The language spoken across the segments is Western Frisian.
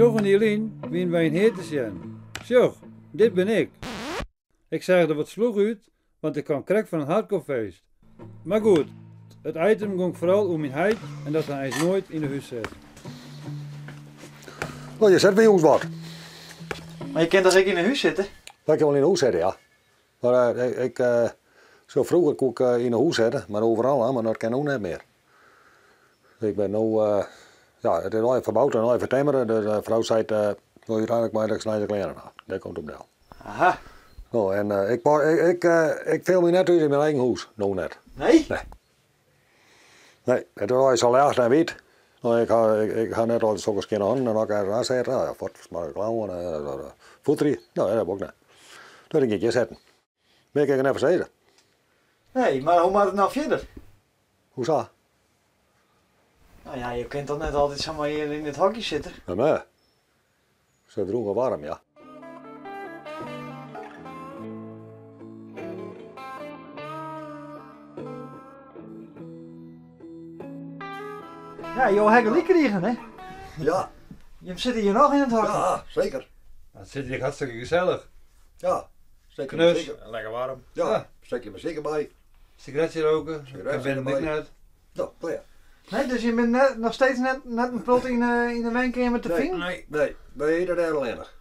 Njoggen jier lyn wiene wy yn Heer te sjen. Sjoch, dit bin ik. Ik seach der wat slûch út, want ik kaam krekt fan in hardcorefeest. Mar goed, it item gong foaral oer myn heit en dat hy eins noait yn 'e hûs sit. No, je set by ús wat. Mar je kinne toch ek yn 'e hûs sitte? Wy kinne wol yn 'e hûs sitte, ja. Mar ik, zo froeger koe ik yn 'e hûs sitte, mar overal, mar dat kin no net mear. Ik bin no, ja, it is allegear ferboud en allegear fertimmere, dus de frou seit, no úteinlik mei dat ik sneins de klean ha. Dêr komt it op del. Aha. No, en ik, ik, ik fiel my net thús yn myn eigen hûs, no net. Nee? Nee. Nee, it is allegear sa ljocht en wyt. No, ik ha, ik ha net altyd sokke skjinne hannen en as ik ergens oan sit, no ja, fuort smarre ik klauwen en foeterje. No, dat wol ik net. Dus dan gean ik hjir sitten. Mear kin ik net fan sizze. Nee, mar hoe moat it no fierder? Hoe sa? No ja, je kinne toch net altyd samar hjir yn it hokje sitte? Nee, nee. Se droech en waarm, ja. Ja, jo ha gelyk krigen, hè? Ja. Jim sitte hjir noch yn it hokje. Ja, seker. It sit hjir hartstikke gesellich. Ja, seker. Knus. Seker. Lekker waarm. Ja, stek je mar seker by. Sigaretsje roke, Sigaretsje dat bin ik net. No, klear. Nee, dus je binne net, noch steeds net, net in protte yn de, yn de wenkeamer te finen? Nee, nee, wy ite dêr allinnich.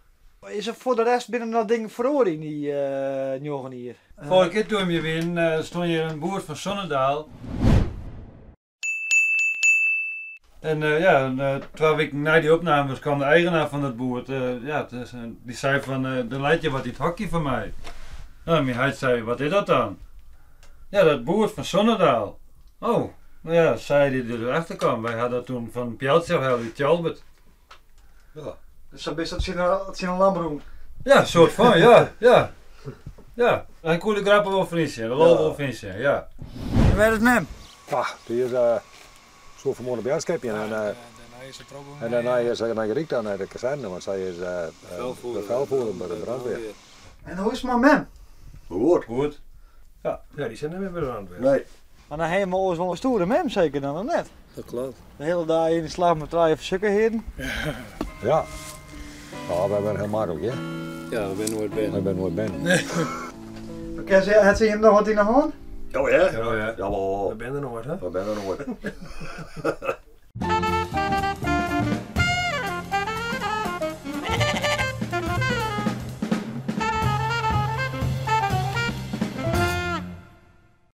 Is der foar de rest binne der noch dingen feroare yn dy njoggen jier? Foarige kear toen we hjir wienen, stond hjir in boerd fan Zonnedaal. En ja, twa wiken nei dy opnames kwam de eigenaar fan dat boerd, ja, dy sei fan, der leit hjir wat yn it hokje foar my. No, myn heit sei, wat is dat dan? Ja, dat boerd fan Zonnedaal. Oh, no ja, sei dy der achter kwam. Wy ha dat toen fan in pjeltsje ôfhelle út Tjalbert. Ja. Dus sa bist dat tsjin in lamp rûn? Ja, soart fan, ja, ja. Ja, hy koe de grappen wol fernsjen, de lol wol fernsjen, ja. En wêr is mem? Ja, dy is soe fan 'e moarn op boadskipjen en en dêrnei is se nei Garyp ta nei de kazerne, want sy is befelvoerder by de brandweer. En hoe is it mei mem? Goed. Goed. Ja. Ja, dy sit net mear by de brandweer. Nee. Mar dan ha je oars wol in stoere mem seker dan, of net? Dat klopt. De hiele dei yn de slach mei trije fersukke hearen. Ja. Ja, wy binne hiel maklik, hear. Ja, we binne noait bern. Wy binne noait bern. Nee. Oké, hat se jim noch wat yn de hân? Ja hear. Ja hear. Jawol. We binne der noait, hè? We binne der noait.